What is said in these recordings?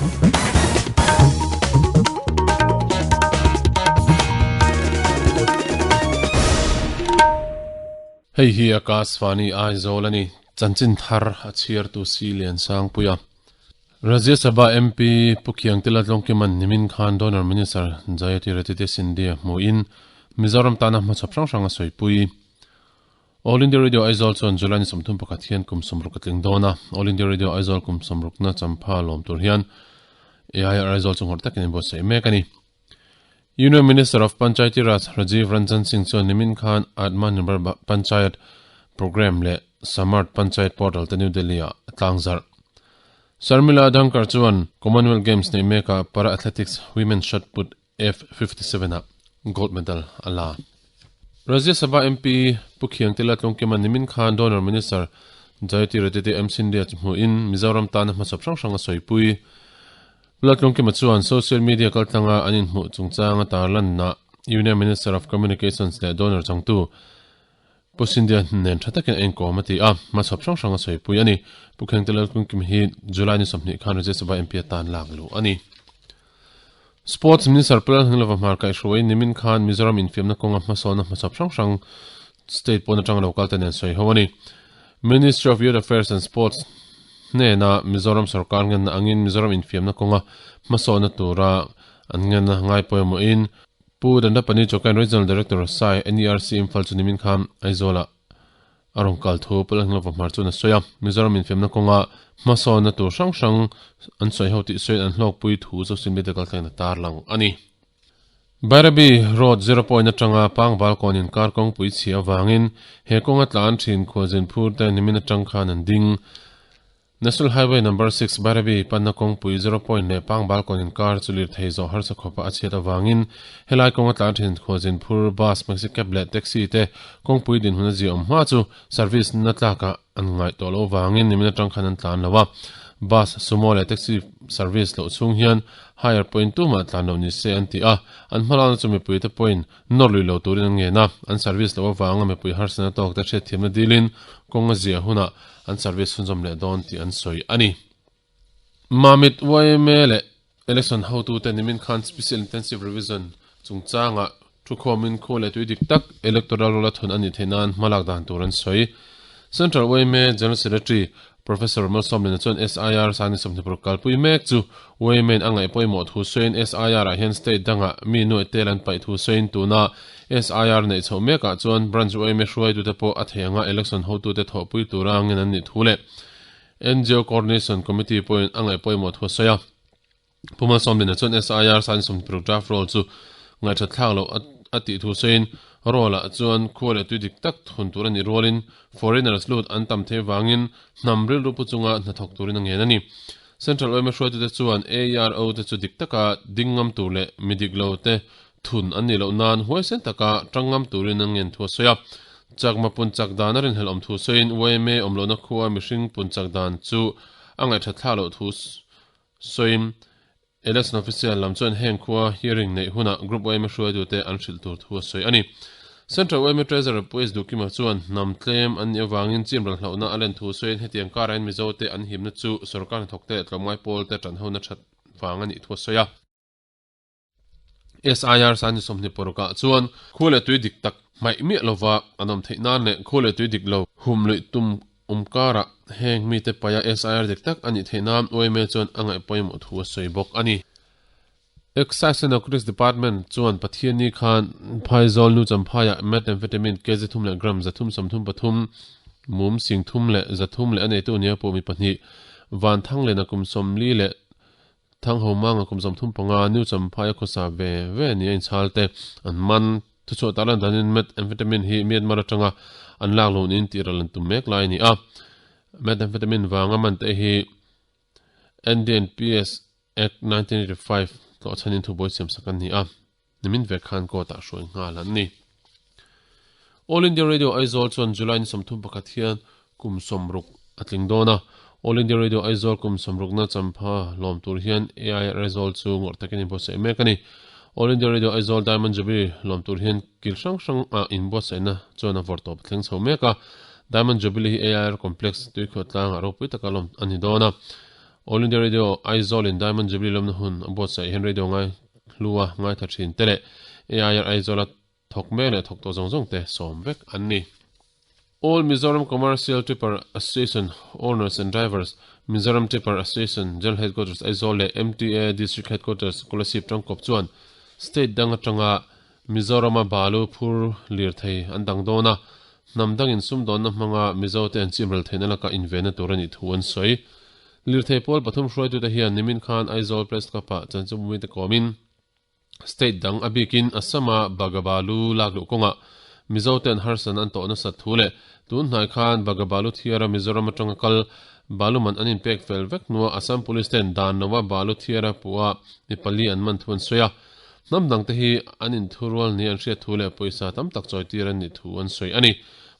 Hei hi Akashvani Aizawl a ni. Chanchin thar a chhiartu si Liansangpuia. Rajya Sabha MP Pu Khiangtila Tlawngkiman nimin khan Donor Minister Jayati Ratite Scindia hmuhin Mizoram tana hmachhawp hrang hrang a sawipui. All India Radio Aizawl chuan July ni 31 hian kum 60 a tling dawn a, All India Radio Aizawl kum 60 na champha lawm tur hian AIR Aizawl chu nghawrh takin an buatsaih mek a ni. Union Minister of Panchayati Raj Rajiv Ranjan Singh chuan nimin khan Atmanirbhar Panchayat Programme leh Samarth Panchayat Portal te New Delhi-ah a tlangzarh. Sharmila Dhankar chuan Commonwealth Games neih mekah Para Athletics Women's Shot Put F57 ah gold medal a la. Rajya Sabha MP Pu Khiangtila Tlawngkima nimin khan Donor Minister Jayati Reddy M Scindia chu hmuhin Mizoram tana hmachhawp hrang hrang a sawipui. Pu Tlawngkima chuan social media kaltlanga an inhmuh chungchanga tarlanna Union Minister of Communications leh Donor changtu Pu Scindia nen tha takin a inkawm a ti a, hmachhawp hrang hrang a sawipui a ni. Pu Khengte Lalkungkim hi July ni 20 khan Rajya Sabha MP atan lak luh a ni. Sports Minister Pu Lalhnilova hmar kaihhruai nimin khan Mizoram infiamna kawnga hmasawnna hmachhawp hrang hrang state pawn atanga lo kalte nen sawi ho a ni. Ministry of Youth Affairs and Sports hnena Mizoram sorkar ngenna angin Mizoram infiamna kawnga hmasawnna tura an ngenna ngai pawimawhin Pu Dandapani Chawkain Regional Director SAI NERC Imphal chu nimin khan Aizawlah A rawn kal thu Pu Lalhnglova hmar chuan a sawi a, Mizoram infiamna kawnga hmasawnna tur hrang hrang an sawi ho tih sawiin an hlawkpui thu social media kalthlengin a tarlang a ni. Bairabi Road zero point atanga Pangbal kawn inkar kawngpui chhia avangin he kawnga tlan thin khualzin phur te nimin atang khan an ding. National Highway Number 6 Bairabi panna kawngpui zero point leh Pangbal kawn inkar chu lirthei zawh harsa khawpa a chhiat avangin helai kawnga tlan thin khualzin phur bus, maxi cab leh taxi te kawngpui dinhmun a ziah awm hma chu service na tlakah an ngaih tawh loh avangin nimin atang khan an tlan lo a. Bus, sumo leh taxi service loh chhung hian hire pawhin tumah tlan loh ni se an ti a, an hmalakna chu mipuite pawhin nawr lui lo turin an ngen a, an service loh avanga mipui harsatna tawk te hriatthiamna dilin kawng a ziah hunah an service chhunzawm leh dawn tih an sawi a ni. Mamit yma leh Election hotute nimin khan Special Intensive Revision chungchangah thukhawmin khu leh tui dik tak Electoral Roll a thun a nih theih nan hmalak dan tur an sawi. Central yma General Secretary Professor Malsawmlina chuan SIR Sangni 26 kalpui mek chu yma in a ngaih pawimawh thu sawiin SIR ah hian state dangah mi nuaih tel an paih thu sawiin tuna SIR neih chhoh mekah chuan branch yma hruaitute pawh a thei anga election hotute thawhpui tura ngen an nih thu leh NGO Coordination Committee pawhin a ngaih pawimawh thu a sawi a. Pu Malsawmlina chuan SIR Sangni 26 draft roll chu ngaihthat thlak loh a tih thu sawiin roll ah chuan khua leh tui dik tak thun tur a nih rualin foreigners lut an tam theih vangin hnam rilru pu chunga hnathawk turin a ngen a ni. Central yma hruaitute chuan AERO te chu dik taka ding ngam tur leh mi dik lo te thun an nih loh nan huaisen taka tang ngam turin an ngen thu a sawi a. Chakma pun chak dan a rinhlelh awm thu sawiin yma awm lohna khua mihring pun chak dan chu a ngaihthat thlak loh thu Sawiin, Election Official lam chuan heng khua hearing neih hunah Group yma hruaitute an hrilh tur thu a sawi a ni. Central yma Treasurer Pu S. Dukima chuan hnam tlem an nih avangin chim ral hlauhna a len thu sawiin hetiang karahin Mizote an himna chu sorkar hnathawkte leh tlawmngai pawlte tanhona that vang a nih thu a sawi a. SIR Sani 26 ah chuan khu leh tui dik tak hmaih miah lova an awm theih nan leh khu leh tui dik lo hum luih tum awm karah heng mite paia SIR dik tak a nih theih nan yma chuan a ngaih pawimawh thu a sawi bawk a ni. Excise and Narcotics Department chuan Pathianni khan Phaizawl nu Champhaiah Methamphetamine kg thum leh gram 333, mum sing thum leh 300 leh a neitu nia pawh mi pahnih Vanthang lena kum 40 leh Thangho manga kum 35 New Champhaia khawsa ve ve nia inchhal te an man. Thuchhuah tarlan danin Methamphetamine hi Myanmar atanga an lak loh niin tih ral an tum mek lai a ni a. Methamphetamine vanga man te hi NDNPS Act 1985 tlawhchhanin thubuai siamsak an ni a, nimin vek khan court ah hruai nghal an ni. All India Radio Aizawl chuan July ni 31 hian kum 60 a tling dawn a, All India Radio Aizawl kum 60 na champha lawm tur hian AIR Aizawl chu ngawrh takin inbuatsaih mek a ni. All India Radio Aizawl Diamond Jubilee lawm tur hian kil hrang hrang ah inbuatsaihna chuan a vawrtawp a thleng chho mek a, Diamond Jubilee hi AIR Complex Tuikhuah tlangah ropui taka lawm a ni dawn a. All India Radio Aizawl in Diamond Jubilee lawmna hun a buatsaih hian radio ngai hlua ngaitha thin te leh AIR Aizawl a thawk mek leh thawk tawh zawng zawng te sawm vek an ni. All Mizoram Commercial Tipper Association Owners and Drivers, Mizoram Tipper Association General Headquarters Aizawl leh MTA District Headquarters Kolasib tangkawp chuan State dang atanga Mizorama balu phur lirthei an dang dawn a, hnam dangin sumdawnna hmanga Mizote an chimral theihna laka invenna tur a nih thu an sawi. Lirthei pawl pathum hruaitute hian nimin khan Aizawl Press Club-ah chanchinbumite kawmin state dang a bikin Assam-a Baga balu lak luh kawngah Mizote an harsatna an tawh nasat thu leh tun hnai khan Baga balu thiara Mizoram atanga kal balu man an inpek fel vek hnua Assam Police ten dan lova balu thiara puha mi pali an man thu an sawi a. Hnam dangte hi an inthurual ni an hriat thu leh pawisa tam tak chawitir an nih thu an sawi a ni.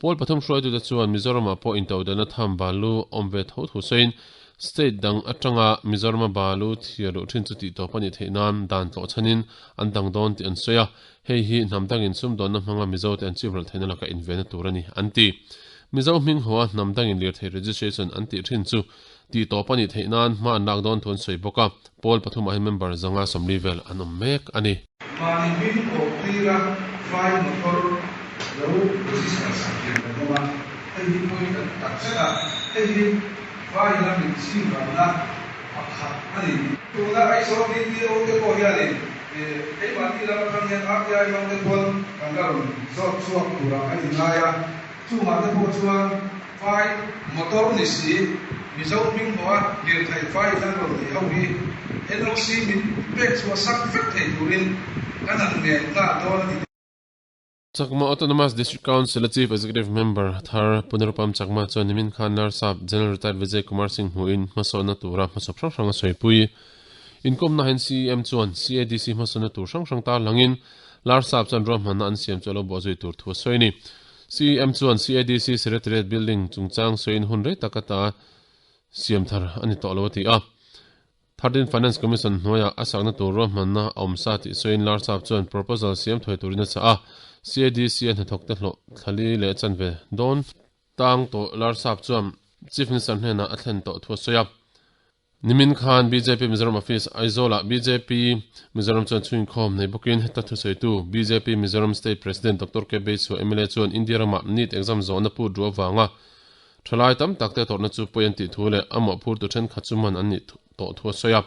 Pawl pathum hruaitute chuan Mizoramah pawh intodelhna tham balu awm ve tho thu sawiin state dang atanga Mizorama balu thiar luh thin chu tihtawp a nih theih nan dan tlawh chhanin an dang dawn tih an sawi a, hei hi hnam dangin sumdawnna hmanga Mizote an chimral theihna laka invenna tur a ni an ti. Mizo hming hoa hnam dangin lirthei registration an tih thin chu Tihtawp a nih theih nan hma an lak dawn thu an sawi bawk a, pawl pathumah hian member zanga 40 vel an awm mek a ni. Mahni hming awk tira vai motor lo register sak hian kan awm a, hei hi pawi kan tak zet a, hei hi vai lamin chim ramna pakhat a ni. Tuna Aizawl DTO te pawh hianin keimahni lam atang hian RTI hmang te pawn kan la rawn zawt chhuak turah kan inngai a, Chungah te pawh chuan vai motor ni si, Mizo hming hawh a lirthei vai hian rawn nei ho hi NOC min pek chhuah sak vek thei turin kan han ngen nghal dawn a ni. Chakma Autonomous District Council-a Chief Executive Member thar Punarupam Chakma chuan nimin khan Larsap General Retired Vijay Kumar Singh hmuhin hmasawnna tura hmasawp hrang hrang a sawipui. Inkawmna hian CEM chuan CADC hmasawnna tur hrang hrang tarlangin Larsap chuan ruahmanna an siam chu a lo bawhzui tur thu a sawi a ni. CEM chuan CADC Secretariat Building chungchang sawiin hun rei tak ata siam thar a ni tawh lo a ti a. Thirteen Finance Commission hnuaiah a sakna tur ruahmanna a awm sa tih sawiin Larsap chuan proposal siam thuai turin a chah a. CADC a hnathawkte hlawh thlali leh chanve dawn tang tawh Larsap chuan Chief Minister hnenah a thlen tawh thu a sawi a. Nimin khan bjp Mizoram Office Aizawl-ah bjp Mizoram chuan chhunkhawm nei bawkin heta thusawitu bjp Mizoram State President Doctor K Beisua mla chuan India ramah NEET exam zawhna put ruh avanga thalai tam tak te tawrhna chu pawi an tih thu leh a mawhphurtu thenkhat chu man an nih tawh thu a sawi a.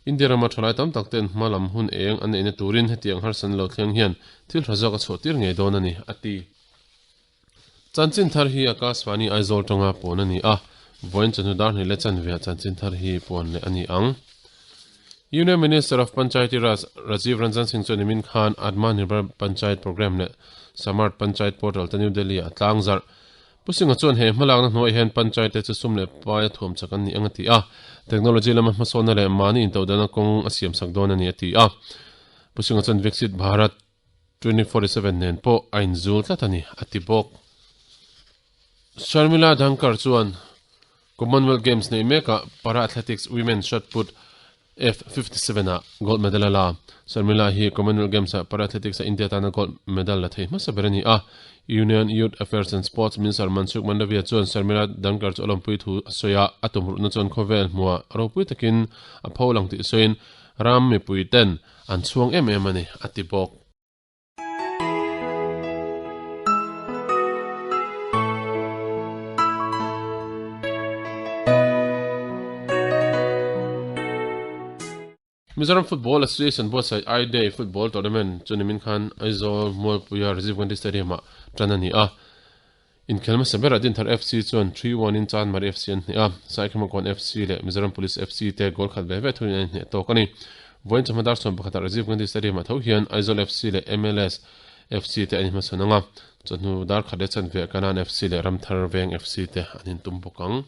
India rama thalai tam tak ten hma lam hun eng an neihna turin hetiang harsatna lo thleng hian thil tha zawk a chhuah tir ngei dawn a ni, a ti. Chanchin thar hi Akashvani Aizawl tanga puan a ni a, vawiin chawhnu dar hnih leh chanve ah chanchin thar hi puan leh a ni ang. Union Minister of Panchayati Raj Rajiv Ranjan Singh chuan nimin khan Atma Nirbhar Panchayat Programme leh Samarth Panchayat Portal te New Delhi ah a tlang zarh. Pu Singh-a chuan he hmalakna hnuaiah hian Panchayat te chu sum leh paia thuam chak an ni ang a ti a, technology lama hmasawnna leh mahni intodelhna kawng a siamsak dawn a ni a ti a. Pu Singh-a chuan Viksit Bharat 2047 nen pawh a inzul tlat a ni, a ti bawk. Sharmila Dhankar chuan Commonwealth Games neih mekah Para Athletics Women Shot Put F57 ah gold medal a la. Sharmila hi Commonwealth Games ah Para Athletics a India tana gold medal la thei hmasa ber a ni a. Union Youth Affairs and Sports Minister Mansukh Mandaviya chuan Sharmila Dhankar chu a lawmpui thu a sawi a, a tumruhna chuan khawvel hmuah ropui takin a pho lang tih sawiin ram mipui ten An chhuang em em a ni, a ti bawk. Mizoram Football Association buatsaih I-Day Football Tournament chu nimin khan Aizawl Mualpuia Rajiv Gandhi Stadium-ah tan a ni a. Inkhel hmasa berah Dinthar FC chuan 3-1 in Chanmari FC an hneh a, Saikhemakawn FC leh Mizoram Police FC te goal khat ve ve thuin an inhneh tawk a ni. Vawiin chawhma dar sawm pakhatah Rajiv Gandhi Stadium-ah tho hian Aizawl FC leh MLS FC te an inhmasawn ang a, chawhnu dar khat leh chanve Kanan FC leh Ramthar Veng FC te an intum bawk ang.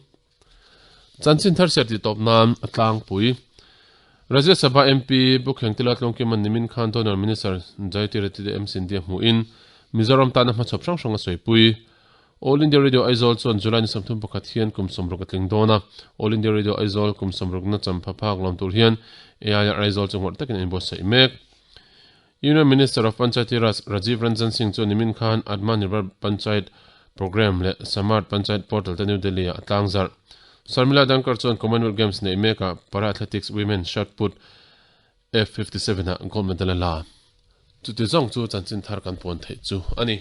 Chanchin thar siar tih tawp nan a tlangpui. Rajya Sabha MP Bukhengtila Tlawngkima'n nimin khan Donor Minister Jayatiratide M Scindia hmuhin Mizoram tana hmachhawp hrang hrang a sawipui. All India Radio Aizawl chuan July ni 31 hian kum 60 a tling dawn a, All India Radio Aizawl kum 60 na champha phak lawm tur hian AIR Aizawl chu ngawrh takin a inbuatsaih mek. Union Minister of Panchayati Raj Rajiv Ranjan Singh chuan nimin khan Atma Nirbhar Panchayat Programme leh Samarth Panchayat Portal te New Delhi ah a tlangzarh. Sharmila Dhankar chuan Commonwealth Games neih mekah Para Athletics Women Shot Put F57 ah gold medal a la. Chuti zawng chu chanchin thar kan puan theih chu a ni.